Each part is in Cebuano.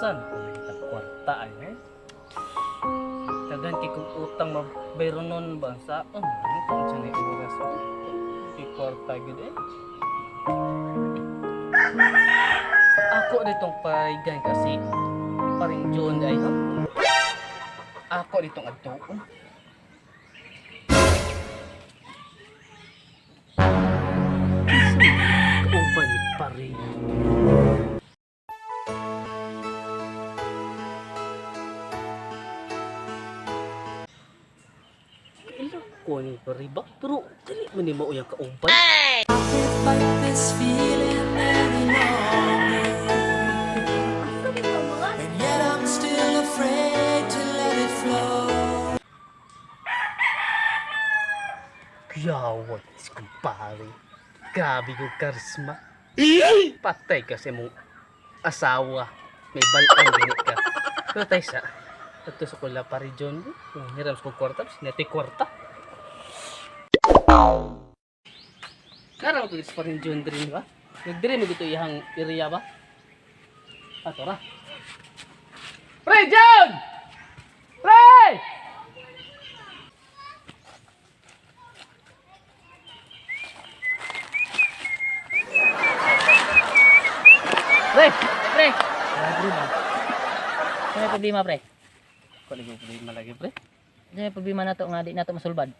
San ko nakita kwarta ay eh? Daghan kay kong utang mabayro nun ba sa ano kung sa ni oras ko. Kay kwarta gid eh. Ako ditong parigan kasi paring John ay ha. Ako ditong adtuon. Kauban ni paring. Kaila ko ni pare ba? Pero dili man ni mao yang kauban. Fight this feeling any longer. And yet I'm still afraid to let it flow. Kuyawat si kumpare. Grabe yung karisma. Patay kasi mong asawa. May balaan gani ka. Pero tayo sa, ito sa kula pare John. Hiram sa kong kwarta. Sinati kwarta. Karon ko sa pare John diri ba? Nagdiri mo dito iyang area ba? Ato ra. Pre John! Pre! Pre! Pre! Pre ba? Ano may problema, pre? Kuha ko problema lagi pre. Ano may problema nato nga di nato masulbad?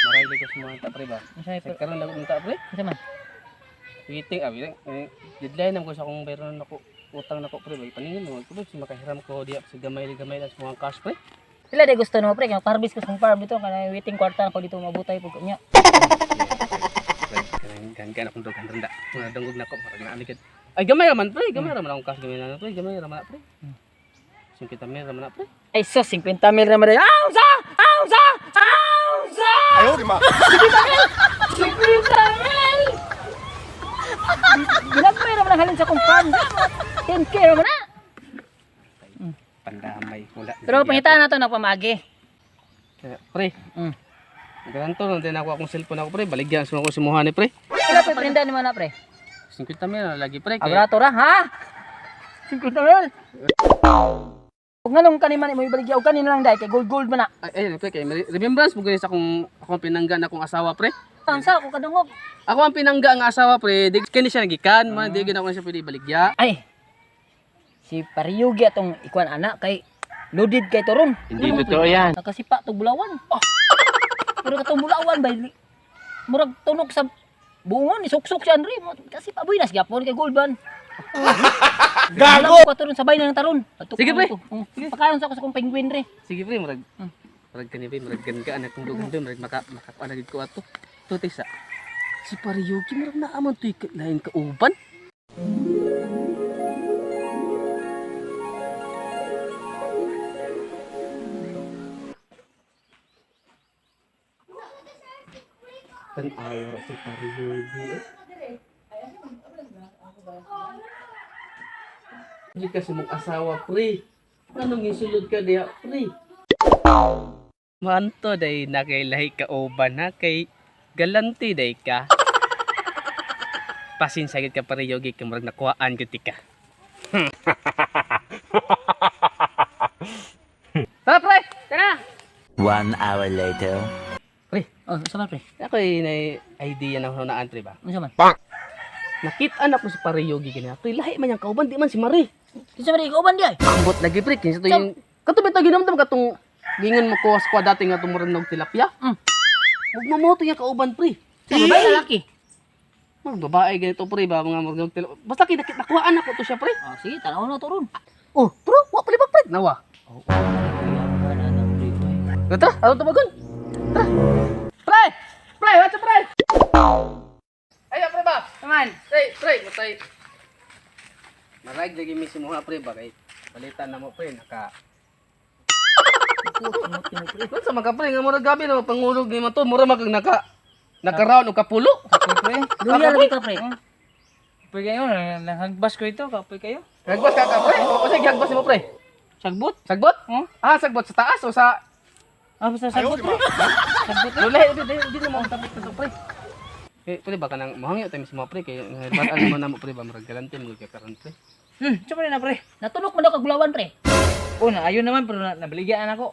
Maray ko sa mga ta pre ba? Ano may Sa karon lang unta pre. Ano man? Waiting ah, waiting. Eh, deadline ko sa akong bayron nako utang nako pre ba. Paningin mo ko si makahiram ko diya sa gamay-gamay lang sa mga cash pre. Sila di gusto nimo, pre, kay mag-harvest ko sa farm dito kanay waiting kwarta ko dito mabutay pug nya. Kanang gan akong dugan randa. Mga dungog nako para na alikad. Ay gamay ra man pre, gamay ra man akong cash gamay na pre, gamay ra man na, pre. 50 mil ra man na pre. Ay sus, 50 mil na man. Aunsa! Aunsa! Aunsa! Ayaw, di ma. 50 mil! Ginagmay ra man ang halin sa akong farm. 10K ra man na. Pandamay wala. Pero pangitaan nato na pamagi. Kaya, pre. Mm. Ganto lang din ako akong cellphone ako pre, baligyan sa ako si Muhani pre. Sila pre prinda ni man na, pre. 50 mil na lagi pre. Kay, Abrato ra, ha? 50 mil. Ug nganong kani man imo ibaligya og kani na lang dai kay gold gold man na. Ay, ay pre kay remembrance mo gani sa akong akong pinangga na akong asawa pre. Unsa ako kadungog? Ako ang pinangga ang asawa pre, di kini siya nagikan, man di gid ako na siya pwede ibaligya. Ay. Si Pariyugi atong ikuan anak kay loaded kay toron. Hindi totoo yan. Nakasipa tog bulawan. Oh. Pero katong bulawan bay murag tunok sa buongon isuksok si Andre kasi paboy nas gyapon kay Goldban. Gago. Ko toron sabay na ng taron. Ato Sige, pre. Pakayon sa ako sa kong penguin re. Sige pre, murag murag kani pre, murag ganga anak kong dugan pre, murag maka makakuan na gid ko ato. Tuti sa si Pariyuki murag naaman tuy lain kauban. Tan-aw ra si Pariyuki. Eh. Hindi kasi mong asawa, pre. Anong isulod ka diha, pre? Manto day na kay lahi ka uban ha kay galante day ka. Pasensya gid ka pare yogi kay murag nakuhaan gid ti ka. Tara pre, Tara. 1 hour later. Pre, Oh, sa man pre? ako na idea na hunaan pre ba. Unsa man? Nakita na ko si pare yogi gani. Pre, lahi man yang kauban di man si Mari. Kinsa man kauban di ay? Ambot lagi pre kinsa to yung kato bitaw ginamdam katong gingon mo ko sa dati nga tumurang og tilapia. Mugmamoto yung kauban pre. Sa babae lalaki. Mga babae ganito pre ba mga murag tilapia. Basta kinakita nakuhaan ako to siya pre. Oh, sige, tanaw na to ron. Oh, bro, wa pala ba pre? Nawa. Oh, Tara, ano tumagon? Tara. Pre! Pre, what's up pre? Ay, pre ba? Naman. Pre, pre, matay. Marag lagi mi simuha pre ba kay palitan na mo pre naka. Unsa man ka pre nga murag gabi na pangulog ni man to, mura man kag naka naka-round og kapulo. Pre, Luya lagi ka pre. kapoy kayo, nanghagbas ko ito, kapoy kayo. Hagbas ka ka pre? O sa gihagbas nimo pre? Sagbot? Sagbot? Hmm? Ah, sagbot sa taas o sa Ah, basta sagbot pre. Sagbot pre. Wala, di di di mo tapos na to pre. Eh, pre baka nang mohangyo tayo mismo pre kay batan mo na mo pre ba murag galante mo kay karon pre. Sa man na, pre. Natunok man daw kag bulawan, pre. Oh, na ayon naman pero nabaligyan ako.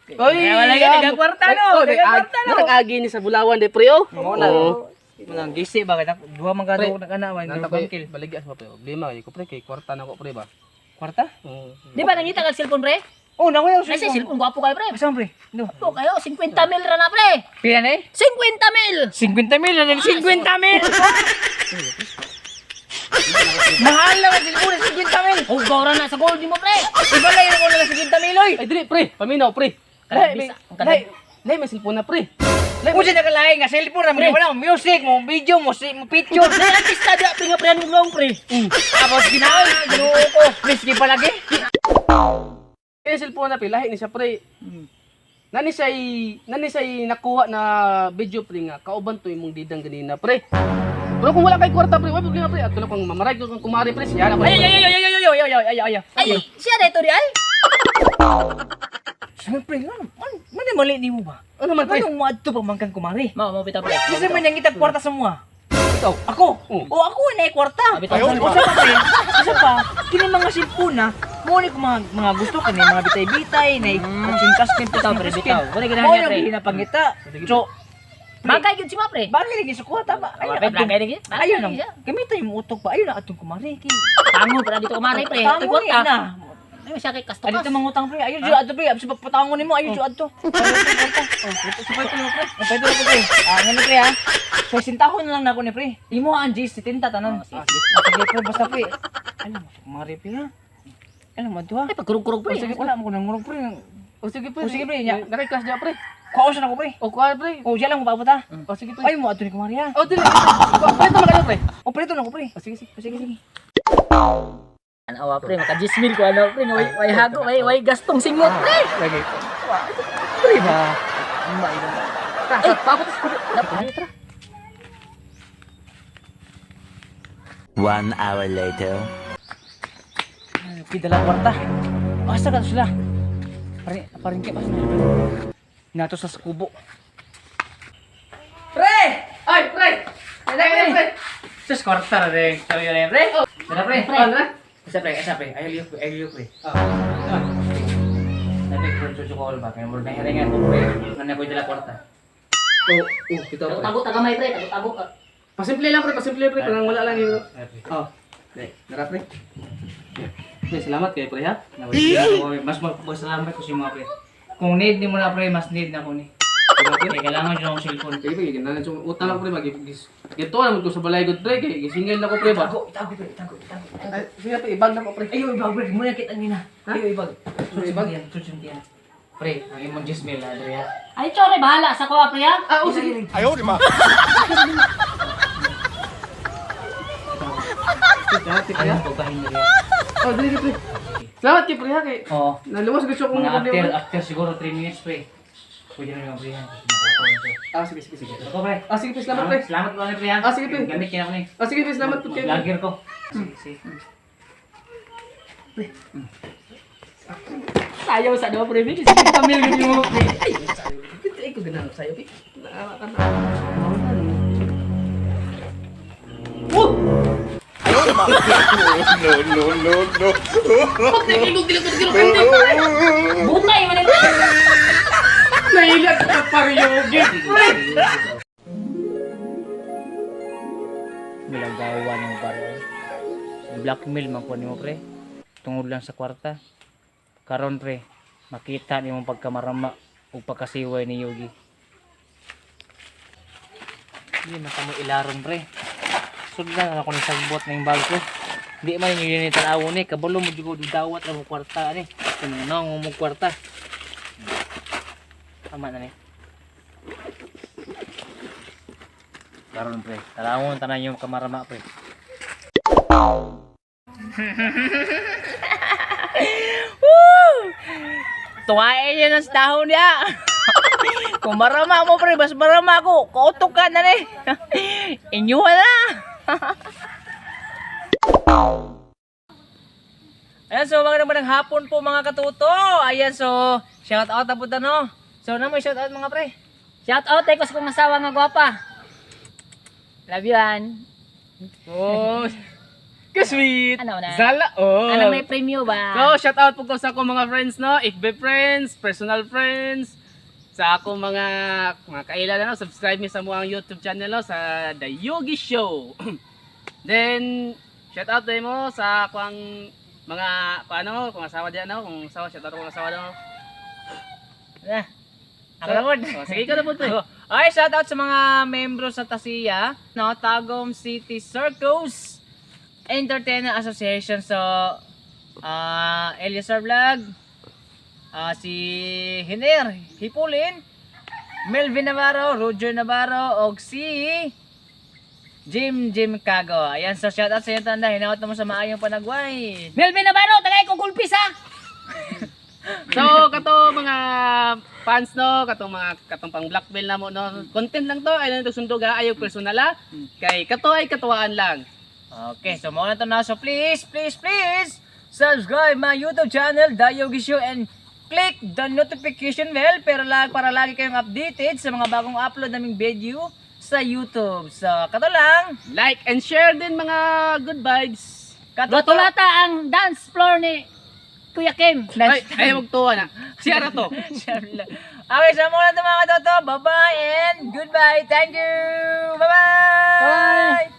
Oy, Wala ka nagkakwarta no. Oh, Nagkakwarta no. Nag-agi ni sa Bulawan de pre oh. Mo na. Mo nang gisi ba kay duha man ka Pre, nag ana wa Nanta nang ko bangkil. baligya sa pre. Problema kay ko pre kay kwarta na ko pre ba. Kwarta? Oo. Di ba nangita kag cellphone, pre? Oh, nakuha yung Ay, sa cellphone gwapo kayo, pre. Asa man, pre? No. Gwapo kayo, 50 mil ra na, pre. Pila na eh? 50 mil. 50 mil, ano 50 mil? Mahal naman cellphone, 50 mil. Oh, gawra na sa gold nimo, pre. Ibalay na ko na lang 50 mil, oy. Ay dili pre, paminaw pre. Lahi may Kanang bisa, ang kanang- lahi lahi may cellphone na pre. Usa na kalahi nga cellphone na mo wala mo music, mo video, mo mo picture. Nay, artista di pre nga pre anong long, pre. Tapos ginawa, ginoo ko. Risky pa lagi. Kay cellphone na pre, lahi ni siya pre. Nani siya nakuha na video pre nga kauban to imong didang ganina pre. Pero kung wala kay kwarta pre, wala problema pre. Ato lang kung mamarag kung kumari pre, siya na Ay ay ay ay ay ay ay ay ay ay. Ay, siya na ito di ay. Sabi pre, man man man mali nimo ba? Ano man pre? Anong moadto pa man kang kumari? Mao, mao bitaw, pre. Kasi man nangita kwarta sa mua. Ikaw. Ako. Oo. O ako na kwarta. Bitaw, pre. Usa pa pre, usa pa kini mga cellphone na mo ni ko mga gusto kani mga bitay-bitay na kaskin kaskin Bitaw, pre, bitaw. Wala ganahan Mo niya, yung pre. ginapangita. So, Bagay gyud si ma, pre. bagay lagi sa kuha tama. Ayun, Pre, bagay lagi. Bagay Ayun lagi ang siya. gamitan yung utok ba? Ayun ang atong kumari. Kay Tango para dito kumari, pre. Ito'y Tango kwarta. na. Ay, siya kay kasto Adito mangutang pre. Ayun jud adto pre. Absa pagpatangon nimo ayun jud adto. Oh, Sabay ko pre. Pwede ko pre. Ah, ngano pre ha. So sintahon na lang nako ni pre. Imo ang G 70 tanan. Oh, Ah, sige pre basta pre. Alam mo kumari pre ha. Alam mo adto ha. Ay, pagkurog-kurog, pre. Oh, sige, wala mo ko nangurog pre. O sige pre. O, sige, pre, nya. Nakay cash dia pre. Kuha sa nako pre. O kuha pre. Oh, siya lang mo paabot ha. O sige pre. Ay mo adto ni kumari ha. O dili. Pre to makayo pre. Oh, pre to nako pre. O sige sige. Oh, sige sige. Anawa, pre, maka 10 mil ko ano, pre, way way hago, way way gastong singot, pre. Lagi. Pre ba? Ay, paabot sa kuno. Tara. 1 hour later. Pidala kwarta. Asa ka to sila? Pare, parin kay pas na. Nato sa kubo. Pre! Ay, pre. Pre, pre. Sus kwarta ra rin. Sabi yun, pre. Tara, pre. Pre. Ano na? Asa pre, asa pre. Ayaw liyo, pre. Ayaw liyo, pre. Ah. Sabi ko sa call ba kay murag nahiringan ko pre. Nga ko dala kwarta. Oh, oh, bitaw pre. Tago-tago tagamay, pre, tago-tago. Pasimple lang pre, pasimple pre, parang wala lang yun. Pre. Oh. Pre, nara pre. Pre, salamat kay pre ha. Mas magpasalamat ko sa mga pre. Kung need ni mo na pre, mas need na ko ni. Kaya kailangan jud akong cellphone. Kay pre, ganahan so utang ako pre mag gito na ko sa balay gud pre kay gisingil na ko pre ba. Itago, itago pre, itago, itago. Ay, sige pre, ibag na ko pre. Ayaw ibag pre, muna kita nina. Ayaw ibag. Ayaw ibag? Susunod yan. Pre, ang imong 10 mil na dre ha. Ay, chore, bahala sa kuha, pre, ha. Ah, oh sige. Salamat kay pre. Ayaw ha. pagbahin dre ha. Oh, dili pre. Salamat kay pre ha kay. Oo. Naluwas gud siya kung Mga after, problema. after siguro 3 minutes pre. Pwede na yung pre ha. Ah, sige sige sige. Ako pre. Ah, sige pre, salamat pre. Salamat po pre ha. Ah, sige, pre. Gamit kina ko ni. Ah, sige pre, salamat po kay. Vlogger ko. Sige, sige. Sayaw sa do, pre, pre. 50 mil gud mo, pre. Ay, sayo. Ay, ko ganahan sayo. Pre. Naawa ka na. Oh! No, no, no, no. Butay man ito. Nailag ka pariyogin, pre! Milagawa nimo pare. Blackmail man ko nimo pre. Tungod lang sa kwarta. Karon pre, makita nimo pagkamarama ug pagkasiway ni Yogi. Hindi na kamo ilaron pre. Sudlan na ako ni sagbot na yung bag ko. Di man yung yun tanawo ni, kabalo mo jud dawat ang kwarta ani. Kung nang mo kwarta. Tama na ni. Karon pre, tanawon tanan yung kamarama pre. Tuwain niya ng dahon niya. Kung marama mo pre, bas marama ako. Kautok ka na ni. Inyuha na. Ayan, so magandang magandang hapon po mga katuto. Ayan, so shout out na po no. So na mo shout out mga pre. Shout out ko sa kong asawa nga gwapa. Love you, an. Oh. Ka-sweet. Ano na? Zala, oh. Ano, may premyo ba? So, shout out po ko sa akong mga friends, no? FB friends, personal friends, sa akong mga kaila na, no? Subscribe mi sa mo ang YouTube channel, no? Sa The Yogi Show. Then, shout out din mo sa akong mga paano, kung asawa diyan, no? Kung asawa, shout out kung asawa, no? Na. Ako na po. Oh, sige ka na po, pre. Okay, shout out sa mga membro sa Tasiya, no, Tagum City Circus Entertainer Association. So, Eliezer Vlog, si Hiner Hipulin, Melvin Navarro, Roger Navarro, og si Jim Jim Cago. Ayan, so shout out sa inyo tanda. Hinawat mo sa maayong panagway. Melvin Navarro, tagay ko gulpis ha. So, kato mga fans, no, katong mga katong pang black belt na mo, no. Content lang to, ay lang to sundog ha, ayaw personal ha. Kay kato ay katuwaan lang. Okay, so muna to na. So please, please, please, subscribe my YouTube channel, Dayogi Show, and click the notification bell para lagi kayong updated sa mga bagong upload naming video sa YouTube. So, kato lang. Like and share din, mga good vibes. Kato Batulata ang dance floor ni Kuya Kim. Ay, ay magtuwa na. Siya ra to. Share lang. Okay, so muna to, mga katoto. Bye-bye and goodbye. Thank you. Bye-bye. Bye.